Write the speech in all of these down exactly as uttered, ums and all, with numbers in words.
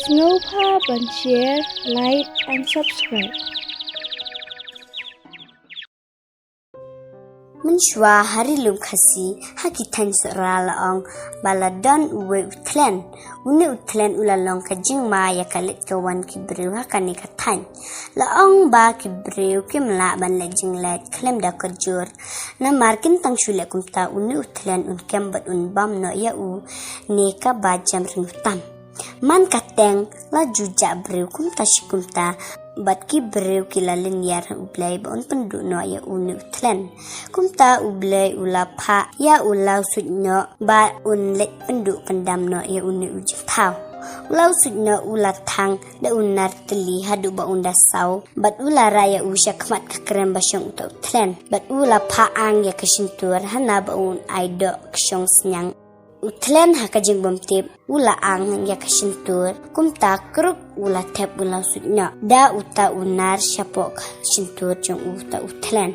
Sngewbha ban share, like and subscribe. Mynshuwa ha ri lum Khasi ha ki thaiñ Sohra la ong ba la don uwei u thlen. Une u thlen u la long ka jingma ïa ka leit ka wan ki briew ha kane ka thaiñ. La ong ba ki briew kim lah ban leh jingleit khlem da kyrjur. Namar kin tang shu leh kumta une u thlen un kem bad un bam noh ïa u ne kaba jem ring tam. Man ka teng la ju jah briew kumta shi kumta bad ki briew ki la lynñiar ha U Blei ba un pynduh noh ïa une u thlen. Kumta U Blei u la phah ïa u Lawsuitnoh ba un leit pynduh pyndam noh ïa une u jingthaw. U Lawsuitnoh u la thang da u nar tylli haduh ba un da saw bad u la rah ïa u sha khmat ka krem ba shong uta u thlen bad u la phah ang ïa ka shyntur hana ba un ai doh ka shong sniang. U thlen ha ka jingbymtip u la ang ïa ka shyntur, kumta kruk u la thep u Lawsuitnoh da uta u nar shapoh ka shyntur jong uta u thlen.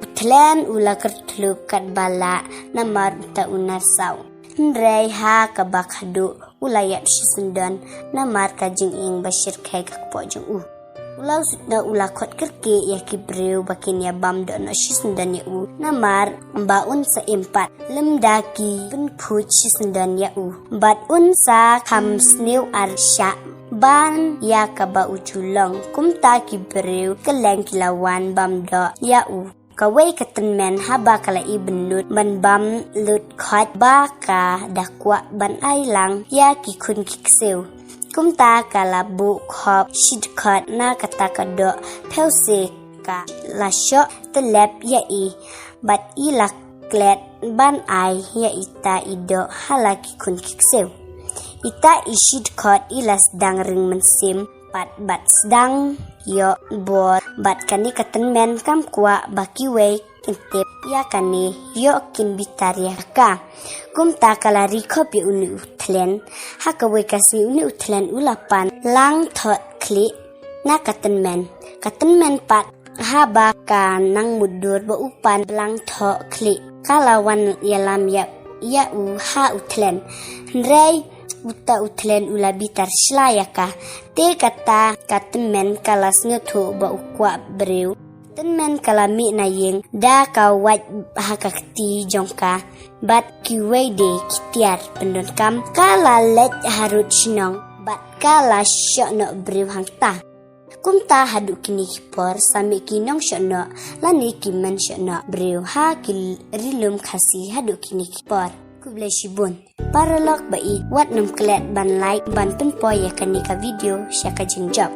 U thlen u la kyrthlup katba lah namar uta u nar saw. Hynrei ha kaba khadduh u la ïap shisyndon namar ka jingïeng ba shyrkhei ka kpoh jong u. U Lawsuitnoh u la khot kyrkieh ïa ki briew ba kin ïa bam doh noh shisyndon ïa u namar ba un sa im pat lymda ki pynphuid shisyndon ïa u bad un sa kham sniew ar shah ban ïa kaba u ju long. Kumta ki briew kylleng ki la wan bam doh ïa u. Kawei ka tymmen haba ka la ibynnud ban bam lut khot ba ka da kwah ban ai lang ïa ki khun ki ksiew. Kumta ka la buh khop shi dkhot na kata ka doh phew se ka la shoh tyllep ïa i bad i la klet ban ai ïa ita i doh ha la ki khun ki ksiew. Ita i shi dkhot i la sdang ring mynsiem pat bad sdang ïoh bor bad kane ka tymmen kam kwah ba kiwei kin tip ïa kane, ïoh kin bitar ïa ka. Kumta ka la ri khop ïa une u thlen. Ha kawei ka sngi une u thlen u la pan lang thoh khlieh na ka tymmen. Ka tymmen pat haba ka nang mutdur ba u pan lang thoh khlieh, ka la wan ïalam ïa, ïa u ha u thlen. Hynrei uta u thlen u la bitar shla ïa ka. Te kata ka tymmen ka la sngewthuh ba u kwah briew. Tymmen ka la mih na ïing da ka wait ha ka kti jong ka bad kiwei de ki tiar pyndonkam. Ka la leit harud shnong bad ka la shoh noh briew hangta. Kumta haduh kine ki por sa mih ki nongshohnoh lane ki mynshohnoh briew ha ki ri lum Khasi haduh kine ki por. Khublei shibun. Paralok ba ïeit, wat nym klet ban like ban pynpoi ïa kane ka video sha ka jingjop.